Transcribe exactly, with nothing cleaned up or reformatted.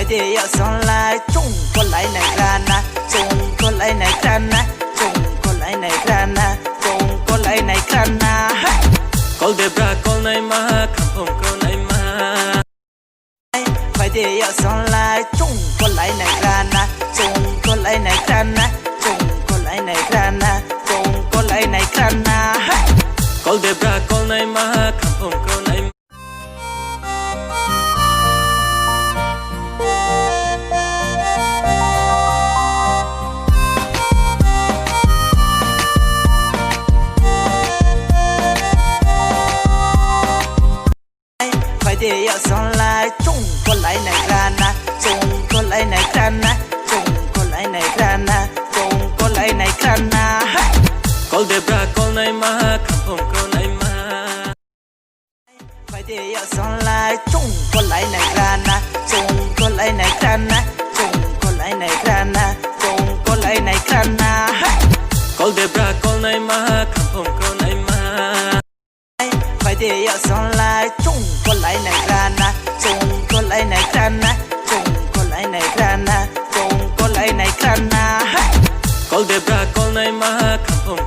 Tei ya sonlai chung kolai nai grana, chung kolai nai grana, chung kolai nai grana, chung kolai nai grana. Hey! Kol debra kol nai ma, khampong kol nai ma. Phaidi ya sonlai chung kolai nai grana, chung kolai nai grana, chung kolai nai grana, chung kolai nai grana. Hey! Kol debra kol nai ma, khampong kol nai ma. Phaidi ya sonlai chung kolai nai grana, chung kolai nai grana, chung kolai nai grana, chung kolai nai grana. Hey! Kol debra kol nai ma, khampong kol nai ma. Phaidi ya sonlai chung kolai nai grana, chung kolai nai grana, chung kolai nai grana, chung kolai nai grana. Hey! Kol debra kol nai ma, khampong kol nai ma. Phaidi ya sonlai chung kolai nai grana, chung kolai nai grana, chung kolai nai grana, chung kolai nai grana. Hey! Kol debra kol nai ma, khampong